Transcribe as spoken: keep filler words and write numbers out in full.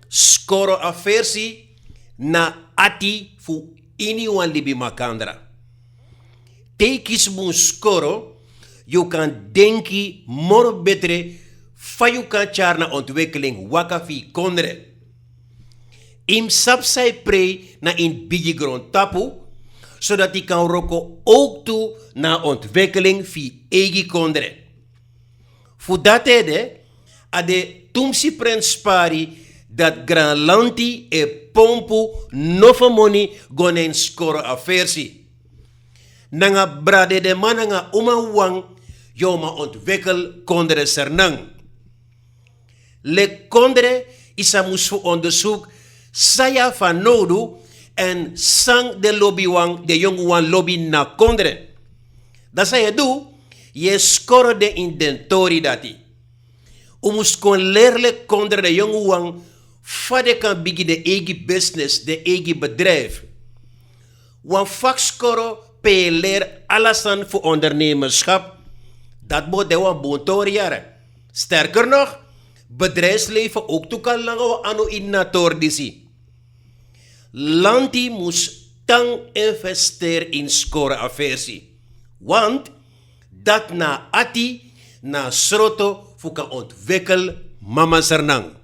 Skoro a versi na ati fu iniwan libi makandra. Te yu kisi bun skoro, yu kan denki moro betre fa yu kan tyari na ontwikkeling waka fu yu kondre. Yu mus sabi san yu prei na ini bigi grontapu, zodat yu kan wroko ook tu na ontwikkeling fu yu eigi kondre. Fu dati ede, a de tumsi prenspari dati granlanti e pompu nofo moni go na ini skoro a versi. Nanga bradedeman nanga umawan, yu o man ontwikkel kondre sernan. Leki kondre, yu sa mus fu ondersuku san yu abi fanowdu, èn san den lobiwan, den yonguwan lobi na kondre. Dan san yu e du, yu e skoro den ini den tori dati. Un mus kon leri leki kondre den yonguwan fa den kan bigin den eigi business, den eigi bedrijf. Wan vakskoro pe yu e leri ala sani fu ondernemerschap, dati bo de wan bun tori yere. Sterker nog, bedrijfsleven ook tu kan langa wan anu ini a tori disi. Lanti mus tan investeri ini skoro a versi. Want dati na ati, na sroto fu kan ontwikkel mama sernan.